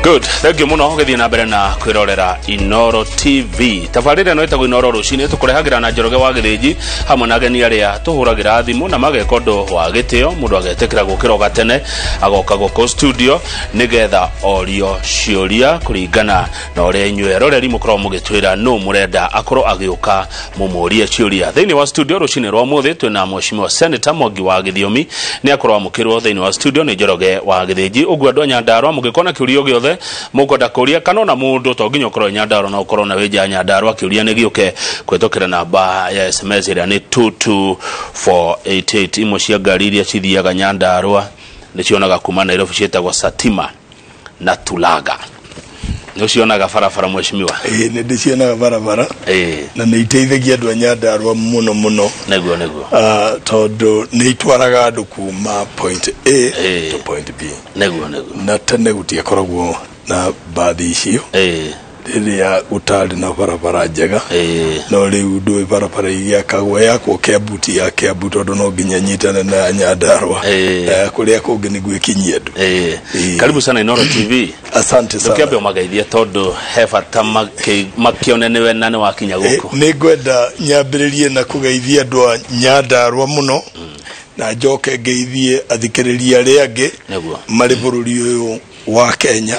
Good, thank you muno githii na mbere na kwirorera Inoro TV. Tabarĩra ĩno ĩtagwo Inoro rũcinĩ, tũkũrehagĩra na Njoroge wa Gĩthĩnji hamwe na ageni arĩa tũhũragĩra thimũ na mageka ũndũ wa gĩtĩo. Mũndũ agetĩkĩra gũkĩra o gatene agoka gũkũ studio nĩgetha orio ciũria kũringana na ũrĩa inyuĩ eroreri mũkoragwo mũgĩtwĩra nũ mũrenda akorwo agĩũka mũmũrie ciũria. Thĩinĩ wa studio rũcinĩ rwa ũmũthĩ twĩna Mheshimiwa Senator Mwangi wa Gĩthiomi, nĩ akorwo amũkĩrwo thĩinĩ wa studio nĩ Njoroge wa Gĩthĩnji. Ũguo andũ a Nyandarũa, mũngĩkorwo na kĩũria o gĩothe mũkwenda kũria, kana ona mũndũ to nginya ũkorwo Nyandarũa, no ũkorwo na wĩ nja ya Nyandarũa, kĩũria nĩ gĩũke kũhĩtũkĩra namba ya SMS ĩrĩa nĩ 22488. Imwe cia ngari iria cithiaga Nyandarũa nĩ cionaga kuma Nairobi ciĩtagwo Satima na Tulaga. Nĩ ũcionaga barabara, mheshimiwa? Ĩĩ, nĩ ndĩcionaga barabara na nĩ iteithagia andũ a Nyandarũa mũno mũno. Nĩguo. Tondũ nĩ itwaraga andũ kuma point A to point B. Nĩguo. Na tene gũtiakoragwo na mbathi icio rĩrĩa gũtarĩ na barabara njega. No rĩu ndũĩ barabara igĩakagwo yakwo Kiambu ti ya Kiambu, tondũ no nginya nyitane na Nyandarũa na ya kũrĩa kũngĩ nĩguo ĩkinyie andũ. Karibu sana Inoro TV. Asante sana. Ndũkĩambe ũmageithie tondũ he bata makĩone nĩwe na nĩ wakinya gũkũ. Nĩ ngwenda nyambĩrĩrie na kũgeithia andũ a Nyandarũa mũno na njoke ngeithie athikĩrĩria arĩa angĩ marĩ bũrũri ũyũ wa Kenya.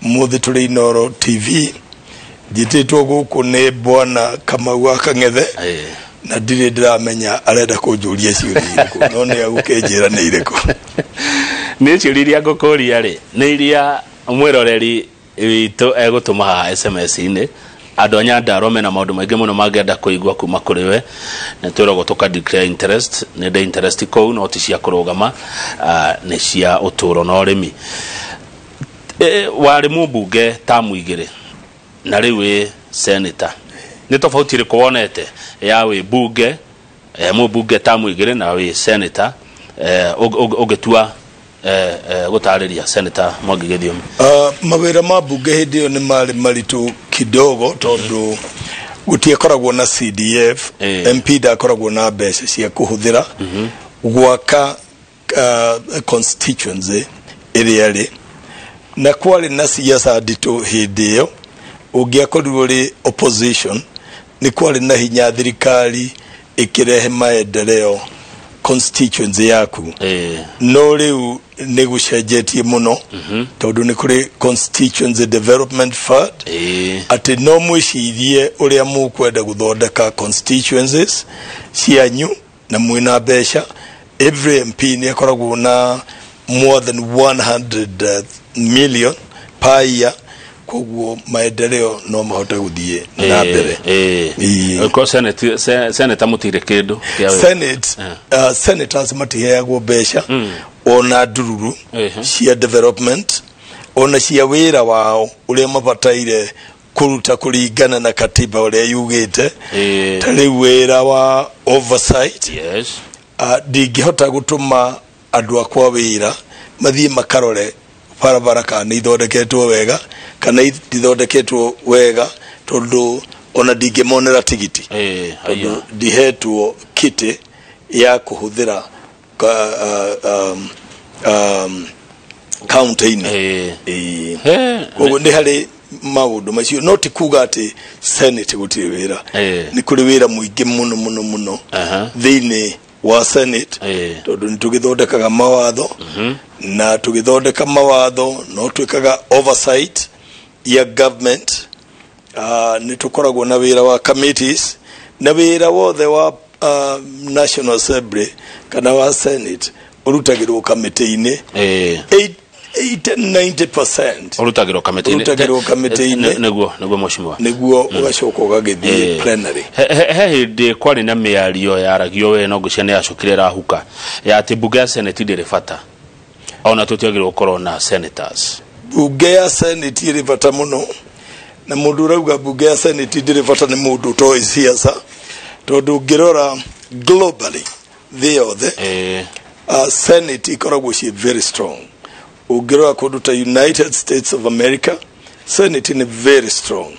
Mũthĩ tũrĩ Inoro TV, njĩtĩtwo gũkũ nĩ bwana Kamau wa Kang'ethe na ndirĩ ndĩramenya arenda kũnjũria ciũria irĩkũ, no nĩ agũkĩnjĩra nĩ irĩkũ. Nĩ ciũria iria ngũkũria rĩ, nĩ iria mwĩroreri witũ egũtũma haha SMS-inĩ. Andũ a Nyandarũa mena maũndũ maingĩ mũno mangĩenda kũigua kuma kũrĩ we. Nĩ twĩragwo tũka declare interest, nĩ ndĩ interest kũu, no ti cia kũrũgama, nĩ cia ũtũũro na ũrĩmi. Warĩ mũmbunge tamu igĩrĩ na rĩu wĩ senator, nĩ tofauti ĩrĩkũ wonete ya wĩ bunge, mũmbunge tamu igĩrĩ na wĩ senator, ũngĩtua gũtarĩria Senator Mwangi Gĩthiomi? Mawĩra ma mbunge hĩndĩ ĩyo nĩ marĩ maritũ kidogo tondũ gũtiakoragwo na CDF. MP ndakoragwo na mbeca cia kũhũthĩra gwaka constituency ĩrĩa ĩrĩ, na kwarĩ na siasa nditũ hĩndĩ ĩyo. Ũngĩakorirwo ũrĩ opposition, nĩ kwarĩ na hinya thirikari ĩkĩrehe maendeleo constituency yaku. No rĩu nĩ gũcenjetie mũno tondũ nĩ kũrĩ Constituency Development Fund, atĩ no mwĩcirie ũrĩa mũkwenda gũthondeka constituencies cianyu na mwĩna mbeca. Every MP nĩ akoragwo na more than 100 million per year, koguo maendeleo no mahote gũthiĩ na mbere. Ko senate, senator mũtirĩ kĩndũ kĩa wĩra? Senate, senators matiheagwo mbeca ona ndururu cia development ona cia wĩra wao ũrĩa mabataire kũruta kũringana na katiba ũrĩa yugĩte. Ta rĩu wĩra wa oversight, ndingĩhota gũtũma andũ akwa wĩra mathiĩ makarore barabara kana nĩ ithondeketwo wega kana itithondeketwo wega, tondũ ona ndingĩmonera tigiti tondũ ndihetwo kĩtĩ ya kũhũthĩra kaunti-inĩ. Koguo nĩ harĩ maũndũ macio, no ti kuga atĩ senate gũtirĩ wĩra. Nĩ kũrĩ wĩra mũingĩ mũno mũno mũno thĩinĩ wa senate tondũ nĩ tũgĩthondekaga mawatho, na tũgĩthondeka mawatho no twĩkaga oversight ya government. Nĩ tũkoragwo na wĩra wa committees na wĩra wothe wa National Assembly kana wa senate ũrutagĩrwo kamĩtĩ-inĩ. 80 90% Ũrutagĩrwo kamĩtĩ-inĩ. Ũrutagĩrwo kamĩtĩ-inĩ. Nĩguo mheshimiwa. Nĩguo ũgacoka ũgagĩthiĩ plenary. He hĩndĩ kwarĩ na mĩario yaragio we no ngwĩciria nĩ yacokire ĩrahuka ya atĩ mbunge ya senate ndĩrĩ bata, ona tũtiagĩrĩirwo gũkorwo na senators. Mbunge ya senate ĩrĩ bata mũno, na mũndũ ũrauga mbunge ya senate ndĩrĩ bata nĩ mũndũ ũtoĩ siasa, tondũ ũngĩrora globally, thĩ yothe, senate ikoragwo ciĩ very strong. Ũngĩrora kũndũ ta United States of America, senate nĩ very strong.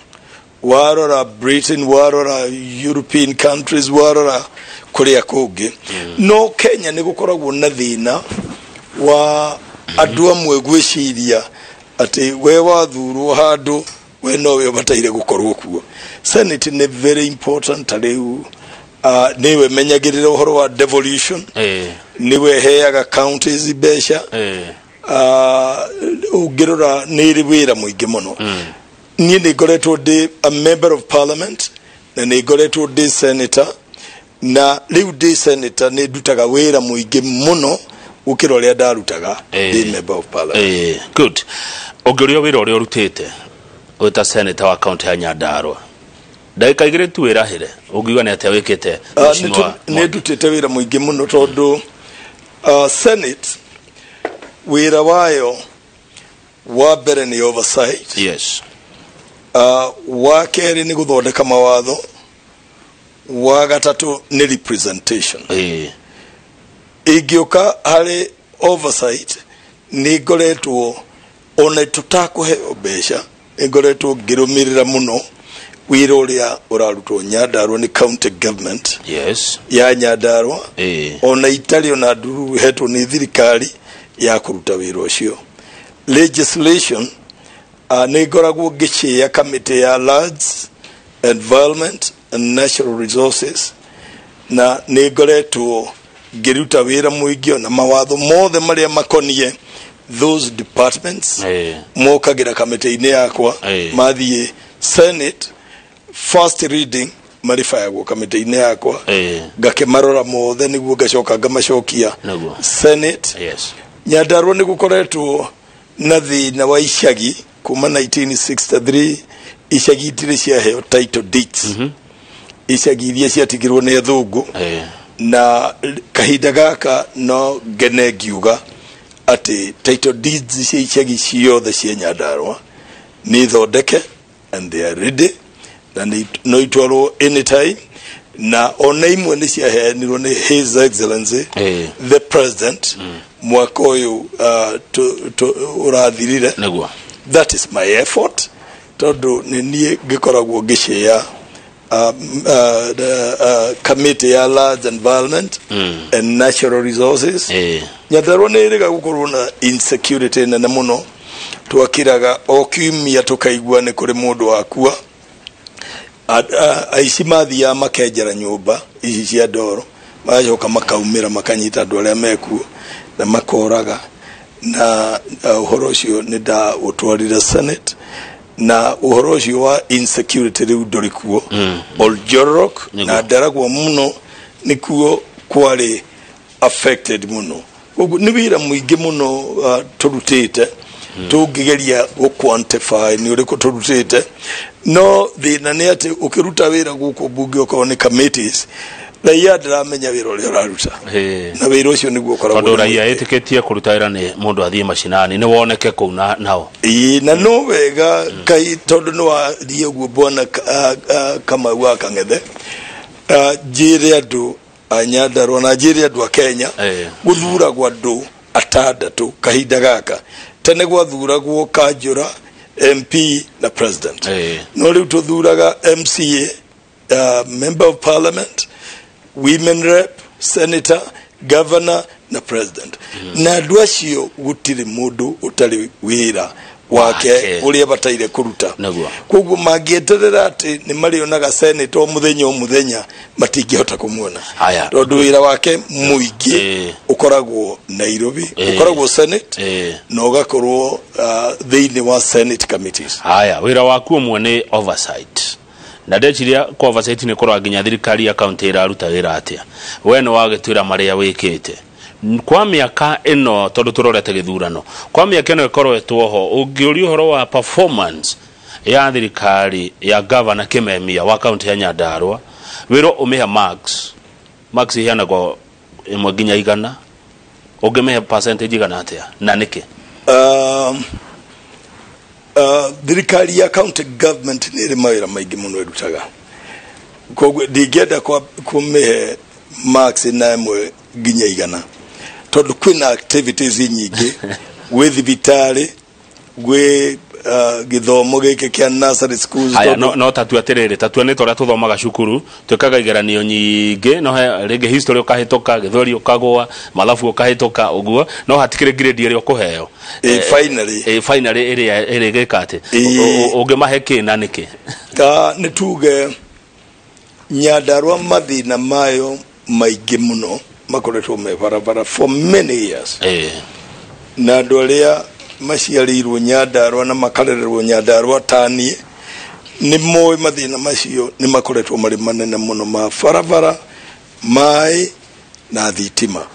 Warora Britain, warora European countries, warora kũrĩa kũngĩ. No Kenya nĩ gũkoragwo na thĩna wa andũ amwe gwĩciria Atĩ we wathurwo handũ, we nowe ũbataire gũkorwo kuo. Senate nĩ very important. Ta rĩu nĩwe menyagĩrĩra ũhoro wa devolution, nĩwe heaga counties mbeca. Ũngĩrora nĩ ĩrĩ wĩra mũingĩ mũno. Niĩ nĩ ngoretwo ndĩ a member of parliament na nĩ ngoretwo ndĩ senator, na rĩu ndĩ senator nĩ ndutaga wĩra mũingĩ mũno gũkĩra ũrĩa ndarutaga ndĩ member of parliament. Good. Ũngĩũrio wĩra ũrĩa ũrutĩte wĩ ta senator wa kaunti ya Nyandarua, ndagĩka 2 tu wĩrahĩre, ũngiuga nĩ atĩa wĩkĩte, Mheshimiwa? Nĩ ndutĩte wĩra mũingĩ mũno tondũ senate wĩra wayo wa mbere nĩ oversight. Wa kerĩ nĩ gũthondeka mawatho, wa gatatũ nĩ representation. Ingĩũka harĩ oversight, nĩ ngoretwo ona tũtakũheo mbeca, nĩ ngoretwo ngĩrũmĩrĩra mũno wĩra ũrĩa ũrarutwo Nyandarua nĩ county government ya Nyandarua, ona itarĩ ona nduru hetwo nĩ thirikari ya kũruta wĩra ũcio. Legislation, nĩ ngoragwo ngĩchair committee ya Lands, Environment and Natural Resources, na nĩ ngoretwo ngĩruta wĩra mũingĩ na mawatho mothe marĩa makonie those departments mokagĩra kamĩtĩ-inĩ yakwa. Mathiĩ senate first reading, marĩbayagwo kamĩtĩ-inĩ yakwa, ngakĩmarora mothe nĩguo ngacoka ngamacokia senate. Nyandarua nĩ gũkoretwo na thĩna wa icagi kuma 1963. Icagi itirĩ ciaheo title deeds, icagi iria ciatigirwo nĩ athũngũ. Na kahinda gaka no ngene ngiuga atĩ title deeds cia icagi ciothe cia Nyandarua nĩ thondeke and they are ready, na no itwarwo anytime, na ona imwe nĩ ciaheanirwo nĩ His Excellency the President mwaka ũyũ ũrathirire. That is my effort, tondũ nĩ niĩ ngĩkoragwo ngĩchair committee ya Lands, Environment and Natural Resources. Nyandarua nĩ ĩrĩga gũkorwo na insecurity nene mũno. Twakiraga o kiumia tũkaigua nĩ kũrĩ mũndũ wakua. Aici mathiaga makenjera nyũmba ici cia ndoro, magacoka makaumĩra, makanyita andũ arĩa mekuo na makoraga. Na ũhoro ũcio nĩ ndaũtwarire senate, na ũhoro ũcio wa insecurity rĩu ndũrĩ kuo. Oljorok na Ndaragwa mũno nĩkuo kwarĩ affected mũno. Koguo nĩ wĩra mũingĩ mũno tũrutĩte. Tũngĩgeria gũ quantify nĩ ũrĩkũ tũrutĩte, no thĩna nĩ atĩ ũkĩruta wĩra gũkũ mbunge, okorwo nĩ committees, raia ndĩramenya wĩra ũrĩa ũraruta, na wĩra ũcio nĩguo ũkoragwo tondũ ũrĩ raia mũingĩ. Ĩtĩkĩtie kũruta wĩra nĩ mũndũ athiĩ macinani nĩ woneke kũu na nao. Ĩĩ, na no wega kai tondũ nĩ wathiĩ ũguo, bwana Kamau wa Kang'ethe, njĩre andũ a Nyandarua na njĩre andũ a Kenya, gũthuragwo andũ atandatũ kahinda gaka. Tene gwathuragwo kanjũra, MP na president. No rĩu tũthuraga MCA, member of parliament, women rep, senator, governor na president. Na andũ acio gũtirĩ mũndũ ũtarĩ wĩra wake wake ũrĩa bataire kũruta. Koguo mangĩeterera atĩ nĩ marĩonaga senator o mũthenya o mũthenya, matingĩhota kũmuona, Haya. tondũ wĩra wake mũingĩ ũkoragwo Nairobi, ũkoragwo senate na ũgakorwo thĩinĩ wa senate committees. Haya, wĩra waku ũmwe nĩ oversight, na ndeciria kwa oversight nĩ kũrora nginya thirikari ya kaunti ĩraruta wĩra atĩa. We nĩ wagĩtwĩra marĩa wĩkĩte kwa mĩaka ĩno, tondũ tũrorete gĩthurano, kwa mĩaka ĩno ĩkoretwo ho, ũngĩũria ũhoro wa performance ya thirikari ya gavana Kimemia wa kaunti ya Nyandarua, wĩrwo ũmĩhe marks. Marks iheanagwo 1 nginya 100. Ũngĩmĩhe percentage igana atĩa, na nĩkĩ? Thirikari ya county government nĩ ĩrĩ mawĩra maingĩ mũno ĩrutaga, koguo ndingĩenda kũmĩhe marks na 1 nginya 100, tondũ kwĩna activities nyingĩ, gwĩ thibitarĩ, gwĩ Gĩthomo gĩkĩ kĩa nursery schools. Aya, no tatua atĩrĩrĩ, tatua nĩ torĩa tũthomaga cukuru, twĩkaga igeranio nyingĩ, no he rĩngĩ history ũkahĩtũka, gĩthweri ũkagũa, mathabu ũkahĩtũka ũguo, no hatikĩrĩ grade ĩrĩa ũkũheo. Finally. Finally ĩrĩa ĩrĩgĩka atĩ ũngĩmahe kĩ na nĩkĩ? Ka nĩ tuge Nyandarua mathĩna mayo maingĩ mũno makoretwo me barabara for many years. Na andũ arĩa maciarĩirwo Nyandarua na makarererwo Nyandarua taniĩ nĩ moĩ mathĩna macio nĩ makoretwo marĩ manene mũno ma barabara, maĩ na thitima.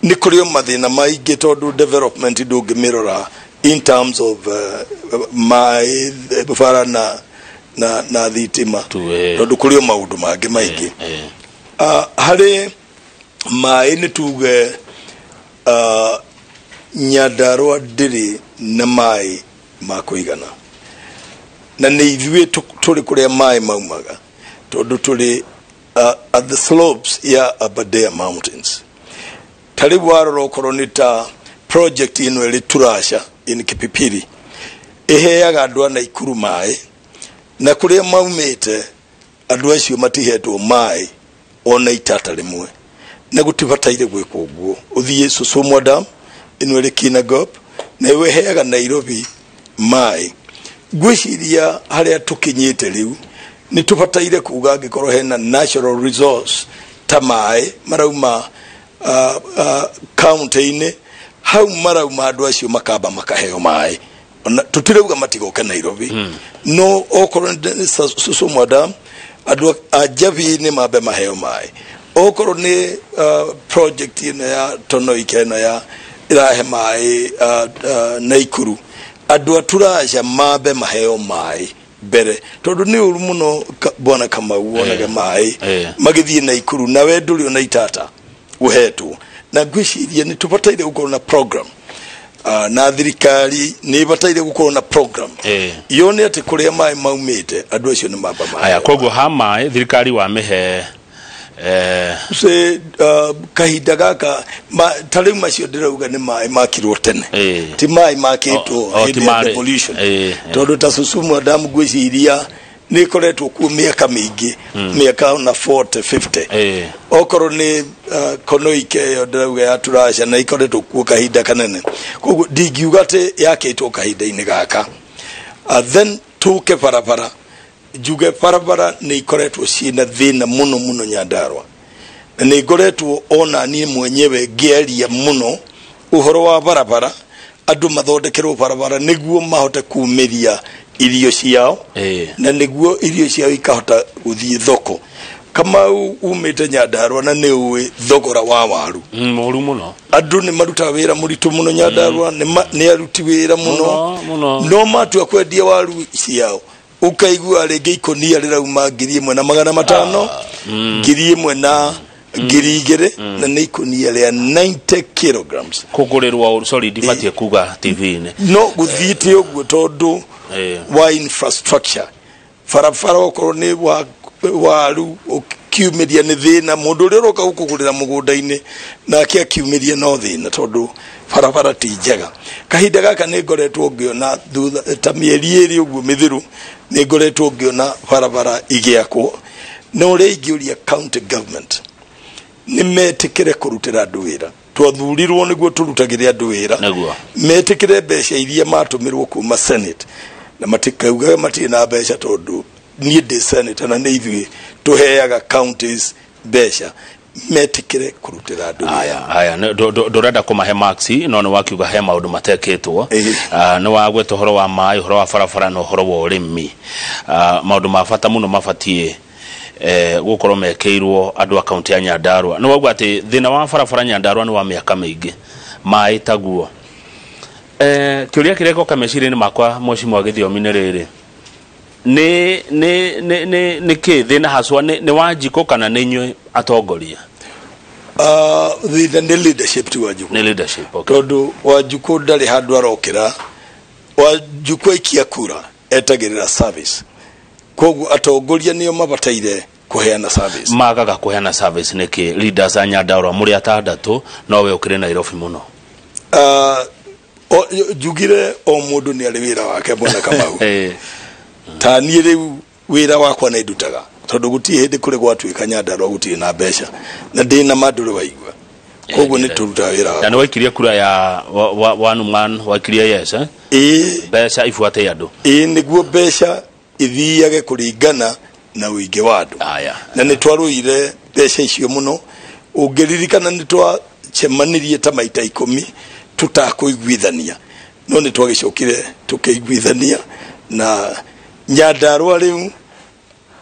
Nĩ kũrĩ o mathĩna maingĩ tondũ development ndũngĩmĩrora in terms of maĩ, bara na thitima, tondũ kũrĩ o maũndũ mangĩ maingĩ. Harĩ maĩ nĩ tuge Nyandarua ndĩrĩ na maĩ ma kũigana, na nĩ ithuĩ tũrĩ kũrĩa maĩ maumaga tondũ tũrĩ at the slopes ya Aberdare Mountains. Ta rĩu warora okorwo nĩ ta project ĩno ĩrĩ Turasha in Kipipiri, ĩheaga andũ a Naikuru maĩ, na kũrĩa maumĩte andũ acio matihetwo maĩ ona itata rĩmwe, na gũtibataire gwĩkwo ũguo. Ũthiĩ Susumwa Dam ĩno ĩrĩ Kinangop, na ĩyo ĩheaga Nairobi maĩ. Ngwĩciria harĩa tũkinyĩte rĩu nĩ tũbataire kuga angĩkorwo hena natural resource ta maĩ marauma county-inĩ hau marauma, andũ acio makamba makaheo maĩ. Ona tũtirauga matigoke Nairobi, no okorwo nĩ Susumwa Dam, andũ a Njabi-inĩ mambe maheo maĩ. Okorwo nĩ project ĩno ya Tonoike ĩno ya ĩrahe maĩ Naikuru, andũ a Turasha mambe maheo maĩ mbere, tondũ nĩ ũru mũno bwana Kamau wonage maĩ magĩthiĩ Naikuru nawe ndũrĩ ona itata ũhetwo. Na ngwĩciria nĩ tũbataire gũkorwo na program, na thirikari nĩ ĩbataire gũkorwo na program yone atĩ kũrĩa maĩ maumĩte andũ acio nĩ mamba maĩ. Aya, koguo ha maĩ thirikari wamĩhe Se kahinda gaka ta rĩu macio ndĩrauga nĩ maĩ makirwo tene, ti maĩ makĩtwo ti hĩndĩ ya marĩ- devolution, tondũ ta Susumwa Dam ngwĩciria nĩ ĩkoretwo kuo mĩaka mĩingĩ, mĩaka ona 40 50. Okorwo nĩ Konoike ĩyo ndĩrauga ya Turasha, na ikoretwo kuo kahinda kanene, koguo ndingiuga atĩ yakĩtwo kahinda-inĩ gaka. Then tuke barabara, njuge barabara nĩ ikoretwo ciĩna thĩna mũno mũno Nyandarua, na nĩ ngoretwo ona niĩ mwenyewe ngĩaria mũno ũhoro wa barabara, andũ mathondekerwo barabara nĩguo mahote kumĩria irio ciao, na nĩguo irio ciao ikahota gũthiĩ thoko. Kamau, umĩte Nyandarua na nĩ ũĩ thogora wa waru. Mũru mũno. Andũ nĩ marutaga wĩra mũritũ mũno Nyandarua, nĩ aruti wĩra mũno. Mũno, mũno. No matua kwendia waru ciao ũkaigua rĩngĩ ikũnia rĩrauma 1500, 1000 na 2000, na nĩ ikũnia rĩa 90 kilograms. Kũgũrĩrwo, sorry, ndibatiĩ kuga TV-inĩ. No gũthiĩte ũguo tondũ wa infrastructure, barabara, okorwo nĩ wa waru ũkiumĩria nĩ thĩna, mũndũ ũrĩa ũroka gũkũgũrĩra mũgũnda-inĩ nake akiumĩria no thĩna tondũ barabara ti njega. Kahinda gaka nĩ ngoretwo ngĩona thutha ta mĩeri 2 ũguo mĩthiru, nĩ ngoretwo ngĩona barabara igĩakwo, na ũrĩa ingĩũria county government nĩ metĩkĩre kũrutĩra andũ wĩra. Twathurirwo nĩguo tũrutagĩre andũ wĩra. Metĩkĩre mbeca iria matũmĩrwo kuma Senate, na matikaugaga matirĩ na mbeca, tondũ niĩ ndĩ senator na nĩ ithuĩ tũheaga counties mbeca. Metĩkĩre kũrutĩra andũ wĩra. Aya, aya, ndũrenda kũmahe marks, no nĩ wakiuga he maũndũ matekĩtwo. Nĩ wagweta ũhoro wa maĩ, ũhoro wa barabara na ũhoro wa ũrĩmi. Maũndũ ma bata mũno mabatiĩ gũkorwo mekĩirwo andũ a kaunti ya Nyandarua. Nĩ wauga atĩ thĩna wa barabara Nyandarua nĩ wa mĩaka mĩingĩ, maĩ taguo. Kĩũria kĩrĩa gĩoka meciria-inĩ makwa, mheshimiwa Gĩthiomi, nĩ rĩrĩ: nĩ kĩ thĩna haswa, nĩ Wanjikũ kana nĩ inyuĩ atongoria? Thĩna nĩ leadership, ti Wanjikũ. Nĩ leadership, okay. Tondũ Wanjikũ ndarĩ handũ arokĩra. Wanjikũ aikia kura etagĩrĩra service, koguo atongoria nĩo mabataire kũheana service. Magaga kũheana service nĩkĩ, leaders a Nyandarua mũrĩ atandatũ, no we ũkĩrĩ Nairobi mũno? Njugire o mũndũ nĩ arĩ wĩra wake, Bwana Kamau. Ta niĩ rĩu wĩra wakwa nĩ ndutaga, tondũ gũtirĩ hĩndĩ kũrĩ gwatuĩka Nyandarua gũtirĩ na mbeca, na ndĩ na ma ndũrĩ waigua. Koguo nĩ tũrutaga wĩra wakwa. Na nĩ waikirie kura ya one man, waikirie yes, eh? Ĩĩ. Mbeca ibuate andũ. Ĩĩ, nĩguo mbeca ithiage kũringana na ũingĩ wa andũ. Aya. Na nĩ twarũire mbeca icio mũno. Ũngĩririkana nĩ twacemanirie ta maita 10 tũtakũiguithania, no nĩ twagĩcokire tũkĩiguithania na Nyandarua rĩu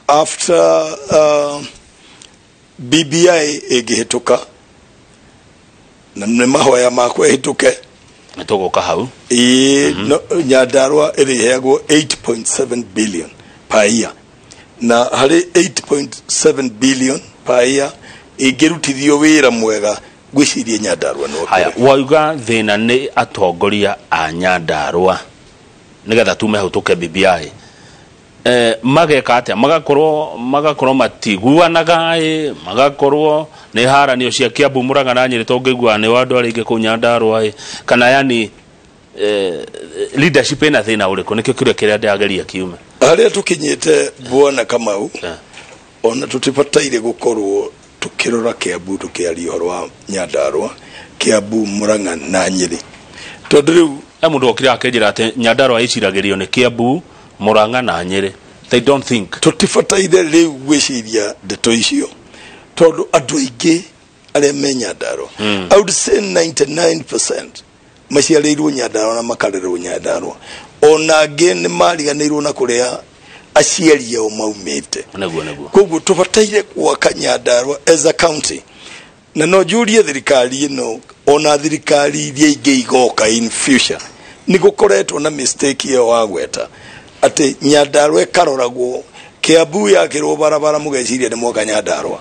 after BBI ĩngĩhĩtũka, na nĩ mahoya makwa ĩhĩtũke. Nĩ tũgũka hau. Ĩĩ, no, Nyandarua ĩrĩheagwo 8.7 billion per year, na harĩ 8.7 billion per year ĩngĩrutithio wĩra mwega, ngwĩciria Nyandarua no Haya, wauga thĩna nĩ atongoria a Nyandarua, nĩgetha tume hau tũke BBI. Mageka atĩa? Magakorwo matiguanaga, ĩ magakorwo nĩ haranio cia Kiambu, Murang'a na Nyĩrĩ, tũngĩiguana nĩ wa andũ arĩa aingĩ kũu Nyandarua, ĩ kana yani leadership ĩna thĩna ũrĩkũ? Nĩkĩo kĩũria kĩrĩa ndĩrageria kiume. Harĩa tũkinyĩte, Bwana Kamau, ona tũtibataire gũkorwo tũkĩrora Kiambu tũkĩaria ũhoro wa Nyandarua, Kiambu, Murang'a na Nyĩrĩ, tondũ rĩu He mũndũ okire akĩnjĩra atĩ Nyandarua ĩciragĩrio nĩ Kiambu, Murang'a na Nyĩrĩ. They don't think. Tũtibataire rĩu gwĩciria ndeto icio, tondũ andũ aingĩ arĩa me Nyandarua, I would say 99%, maciarĩirwo Nyandarua na makarerwo Nyandarua. Ona angĩ nĩ mariganĩirwo na kũrĩa aciari ao maumĩte. Nĩguo. Koguo tũbataire gwaka Nyandarua as a county, na no njũrie thirikari ĩno, ona thirikari iria ingĩ igoka in future, nĩ gũkoretwo na mistake ĩyo wagweta atĩ Nyandarua ĩkaroragwo. Kiambu yakĩrwo barabara, mũgeciria nĩ mwaka Nyandarua.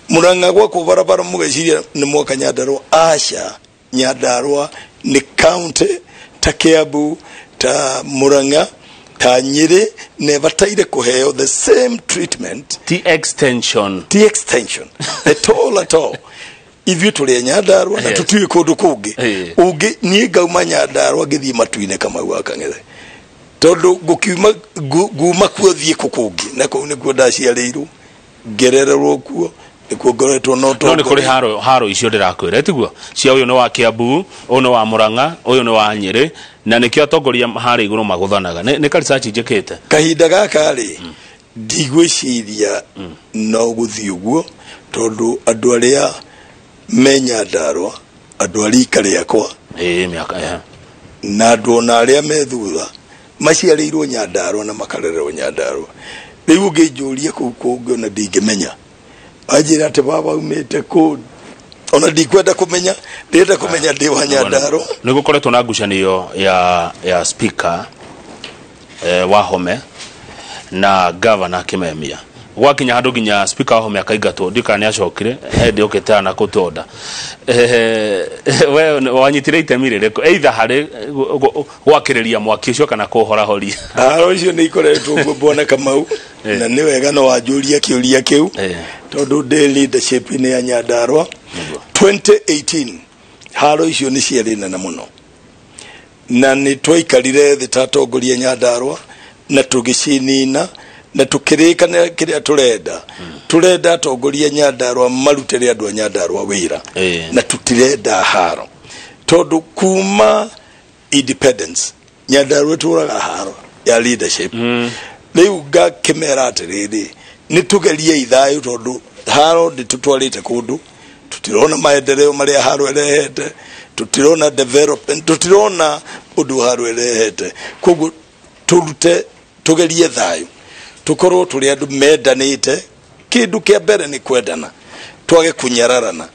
Murang'a gwakwo barabara, mũgeciria nĩ mwaka Nyandarua. Aca, Nyandarua nĩ county ta Kiambu, ta Murang'a, ta Nyĩrĩ, na ĩbataire kũheo the same treatment. Ti extension. Ti extension at all, at all. Ithuĩ tũrĩ a Nyandarua na tũtiũĩ kũndũ kũngĩ. Ũngĩ niĩ ngauma Nyandarua ngĩthiĩ matu-inĩ, Kamau wa Kang'ethe, tondũ ngũkiuma nguma kuo thiĩ kũ kũngĩ? Na kũu nĩkuo ndaciarĩirwo, ngerererwo kuo, nĩkuo ngoretwo. No No nĩ kũrĩ haro icio ndĩrakwĩra, tiguo cia ũyũ nĩ wa Kiambu, ũyũ nĩ wa Murang'a, ũyũ nĩ wa Nyĩrĩ, na nĩkĩo atongoria harĩa igũrũ magũthanaga. Nĩ ka research njĩkĩte. Kahinda gaka rĩ, ndigwĩciria no gũthiĩ ũguo, tondũ andũ arĩa me Nyandarua, andũ a rika rĩakwa Ĩĩ, mĩaka na andũ ona arĩa me thutha, maciarĩirwo Nyandarua na makarererwo Nyandarua. Rĩu ũngĩnjũria kũu kũngĩ, ona ndingĩmenya. Anjĩra atĩ baba aumĩte kũ, ona ndikwenda kũmenya. Ndĩrenda kũmenya ndĩ wa Nyandarua. Nĩ gũkoretwo na ngucanio ya speaker Wahome na governor Kimemia, gwakinya handũ nginya speaker Wahome akaingatwo. Ndikana nĩ acokire hĩndĩ okĩte na kũtonda. We wanyitire itemi rĩrĩkũ, either harĩ gwakĩrĩria mwaki ũcio kana kũhorahoria? Haro icio nĩ ikoretwo ũguo, Bwana Kamau, na nĩ wega no wanjũria kĩũria kĩu, tondũ ndĩ leadership-inĩ ya Nyandarua. 2018 haro icio nĩ ciarĩ nene mũno, na nĩ twaikarire thĩ ta atongoria Nyandarua na tũgĩcinina na tũkĩrĩkana kĩrĩa tũrenda. Tũrenda atongoria Nyandarua marutĩre andũ a Nyandarua wĩra, na tũtirenda haro, tondũ kuma independence Nyandarua ĩtũraga haro ya leadership. Rĩu ngakĩmera atĩrĩrĩ, nĩ tũgerie ithayũ, tondũ haro ndĩtũtwarĩte kũndũ. Tũtirona maendeleo marĩa haro ĩrehete, tũtirona development, tũtirona ũndũ haro ĩrehete. Koguo tũrute, tũgerie thayũ, tũkorwo tũrĩ andũ mendanĩte. Kĩndũ kĩa mbere nĩ kwendana, twage kũnyararana,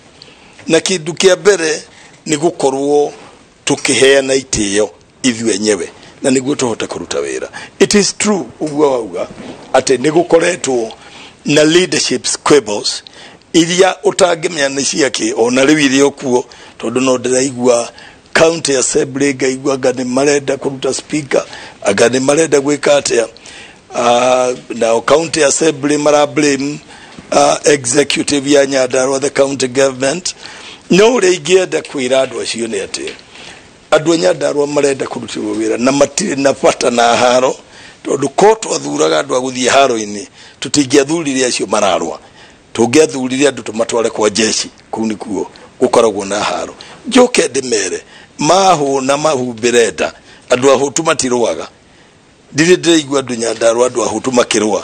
na kĩndũ kĩa mbere nĩ gũkorwo tũkĩheana itĩo ithuĩ enyewe, na nĩguo tũhote kũruta wĩra. It is true ũguo wauga atĩ nĩ gũkoretwo na leadership squabbles iria ũtangĩmenya nĩ ciakĩ, ona rĩu irĩ o kuo, tondũ no ndĩraigua county assembly, ngaigua anga nĩ marenda kũruta speaker, anga nĩ marenda gwĩka atĩa. Nao county assembly mara blame executive ya Nyandarua, the county government. No ũrĩa ingĩenda kwĩra andũ acio nĩ atĩ Andũ a Nyandarua marenda kũrutĩrwo wĩra na matirĩ na bata na haro, tondũ ko twathuraga andũ a gũthiĩ haro-inĩ tũtingĩathurire acio mararũa, tũngĩathurire andũ tũmatware kwa jeshi, kũu nĩkuo gũkoragwo na haro. Njoke ndĩmere mahũna mahumbĩre nda, andũ ahũtu matirũaga. Ndirĩ ndĩraigua andũ Nyandarua andũ ahũtu makĩrũa,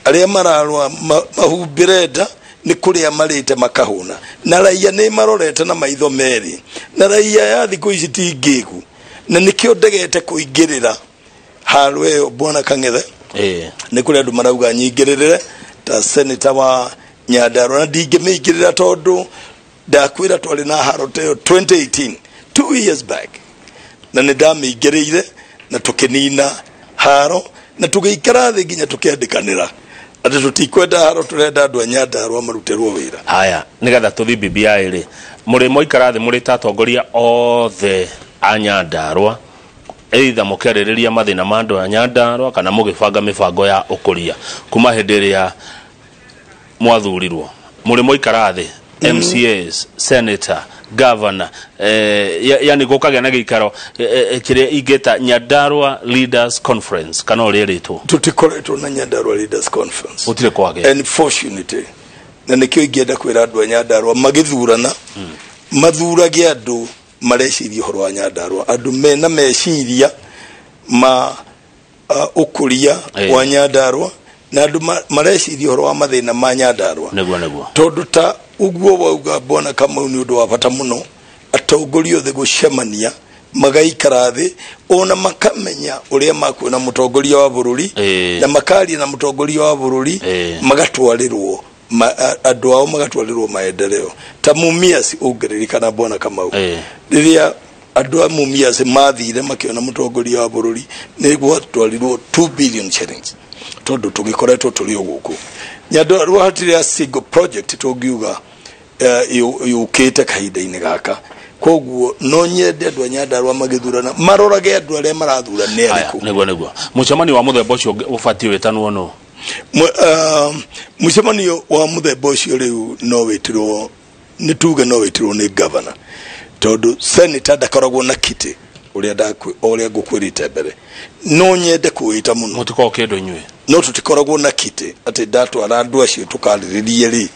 arĩa mararũa mahumbĩre nda nĩ kũrĩa marĩte makahũna, na raia nĩ marorete na maitho merĩ, na raia ya thikũ ici ti ngĩgu, na nĩkĩo ndegete kũingĩrĩra haro ĩyo bwana Kang'ethe. Nĩ kũrĩ andũ marauga nyingĩrĩrĩre ta senator wa Nyandarua, na ndingĩmĩingĩrĩra tondũ ndakwĩra twarĩ na haro ta ĩyo 2018, 2 years back, na nĩ ndamĩingĩrĩire na tũkĩnina haro na tũgĩikara thĩ nginya tũkĩandĩkanĩra atĩ tũtikwenda haro, tũrenda andũ a Nyandarua marutĩrwo wĩra. Haya, nĩgetha tũthiĩ BBI rĩ, mũrĩ mwaikara thĩ mũrĩ ta atongoria othe a Nyandarua, either mũkĩarĩrĩria mathĩna ma andũ a Nyandarua kana mũgĩbanga mĩbango ya ũkũria kuma hĩndĩ ĩrĩa mwathurirwo, mũrĩ mwaikara thĩ MCAs, senator, governor, yani gũkagĩa na gĩikaro kĩrĩa ingĩta Nyandarua Leaders Conference kana ũrĩa ĩrĩtwo? Tũtikoretwo na Nyandarua Leaders Conference. Gũtirĩ kwagĩa. Unfortunately, na nĩkĩo ingĩenda kwĩra andũ a Nyandarua magĩthurana mathurage andũ mareciria ũhoro wa Nyandarua, andũ mena meciria ma ũkũria wa Nyandarua, na andũ mareciria ũhoro wa mathĩna ma Nyandarua. Nĩguo. Tondũ ta ũguo wauga bwana Kamau, nĩ ũndũ wa bata mũno atongoria othe gũcemania, magaikara thĩ ona makamenya ũrĩa makuona mũtongoria wa bũrũri, na makaria na mũtongoria wa bũrũri, magatwarĩrwo andũ ao magatwarĩrwo maendeleo. Ta Mumias ũngĩririkana bwana Kamau, rĩrĩa andũ a Mumias mathire makĩona mũtongoria wa bũrũri, nĩ gwatwarirwo 2 billion shillings, tondũ tũgĩkoretwo tũrĩ o gũkũ Nyandarua hatirĩ a single project tũngiuga yũkĩte kahinda-inĩ gaka. Koguo no nyende andũ a Nyandarua magĩthurana marorage andũ arĩa marathura nĩ arĩkũ. Nĩguo. Mũcemanio wa mũthemba ũcio ũbatiĩ wĩtanwo nũ? Mũcemanio wa mũthemba ũcio rĩu no wĩtirwo, nĩ tuge no wĩtirwo nĩ governor, tondũ senator ndakoragwo na kiti ũrĩa ũrĩa ngũkwĩrĩte mbere. No nyende kũwĩta mũno. Mũtikoragwo kĩndũ inyuĩ? No tũtikoragwo na kiti atĩ ndatwara andũ acio tũkarĩrĩrie rĩ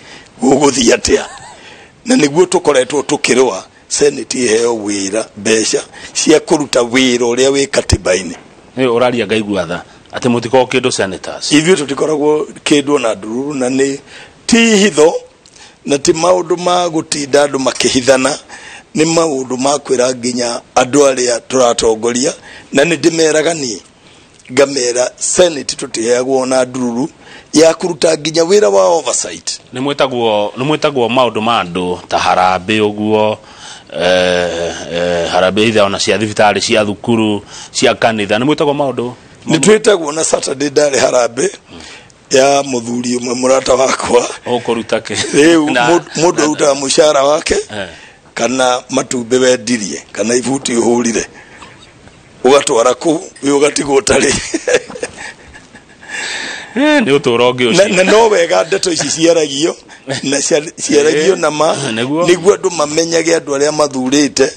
gũgũthiĩ atĩa, na nĩguo tũkoretwo tũkĩrũa senate iheo wĩra, mbeca cia kũruta wĩra ũrĩa wĩ katiba-inĩ. Nĩ ũraria ngaigua tha atĩ mũtikoragwo kĩndũ senators. Ithuĩ tũtikoragwo kĩndũ na ndururu, na nĩ ti hitho na ti maũndũ ma gũtinda andũ makĩhithana, nĩ maũndũ ma kwĩra nginya andũ arĩa tũratongoria, na nĩ ndĩmeraga niĩ ngamera senate tũtiheagwo na ndururu ya kũruta nginya wĩra wa oversight. Nĩ mwĩtagwo maũndũ ma andũ ta harambĩ ũguo, harambĩ ithe ona cia thibitarĩ, cia thukuru, cia kanitha, nĩ mwĩtagwo maũndũ? Nĩ twĩtagwo. Na Saturday ndarĩ harambĩ ya mũthuri ũmwe mũrata wakwa. Ũkũruta kĩ? Rĩu mũndũ arutaga mũcara wake kana matumbĩ wendirie kana ibuti ũhũrire ũgatwara kũu, wĩ ũgatigwo ũtarĩ. Nĩ ũtũũro ũngĩ ũcio. Na no wega ndeto ici ciaragio na ciaragio na ma, nĩguo andũ mamenyage andũ arĩa mathurĩte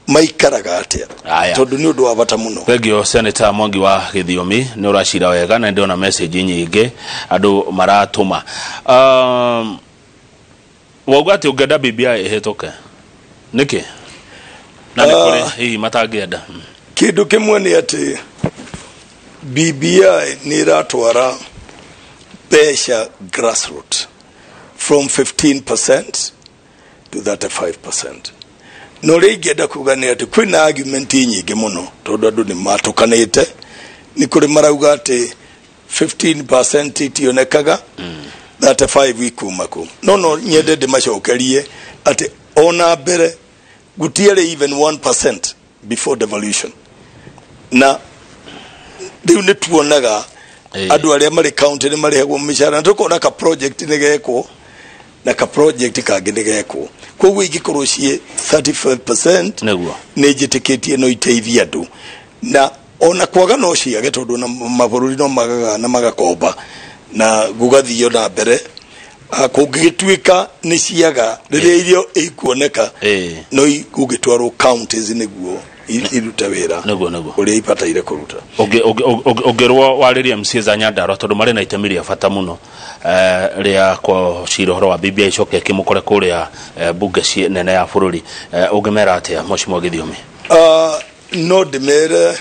maikaraga atĩa, tondũ nĩ ũndũ wa bata mũno. Thengio Senator Mwangi wa Gĩthiomi, nĩ ũracira wega na ndĩrona message nyingĩ andũ maratũma. Wauga atĩ ũngĩenda BBI ĩhĩtũke nĩkĩ? Na nĩ kũrĩ hihi matangĩenda? Kĩndũ kĩmwe nĩ atĩ BBI nĩ ĩratwara mbeca grassroots from 15% to 35%. No ũrĩa ingĩenda kuga nĩ atĩ kwĩna argument nyingĩ mũno, tondũ andũ nĩ matũkanĩte, nĩ kũrĩ marauga atĩ 15% itionekaga, 35 ikuma kũ. No nyende ndĩmacokerie atĩ ona mbere gũtiarĩ even 1% before devolution, na rĩu nĩ tuonaga andũ arĩa marĩ county nĩ marĩhagwo mĩcara, na tũkona ka project nĩ gekwo na ka project kangĩ nĩ gekwo. Koguo ingĩkorwo ciĩ 35% nĩguo nĩ njĩtĩkĩtie no iteithie andũ, na ona kwaga no ciage, tondũ na mabũrũri no magaga na magakomba na gũgathio na mbere. Kũngĩgĩtuĩka nĩ ciaga rĩrĩa irio ikuoneka, no igũgĩtwarwo counties nĩguo irute wĩra Nĩguo, nĩguo. ũrĩa ibataire kũruta. Ũngĩrwo warĩrie MCAs a Nyandarua, tondũ marĩ na itemi rĩa bata mũno rĩa kũcira ũhoro wa BBI icoke kĩmũkore kũrĩa bunge nene ya bũrũri, ũngĩmera atĩa, Mheshimiwa Gĩthiomi? No ndĩmere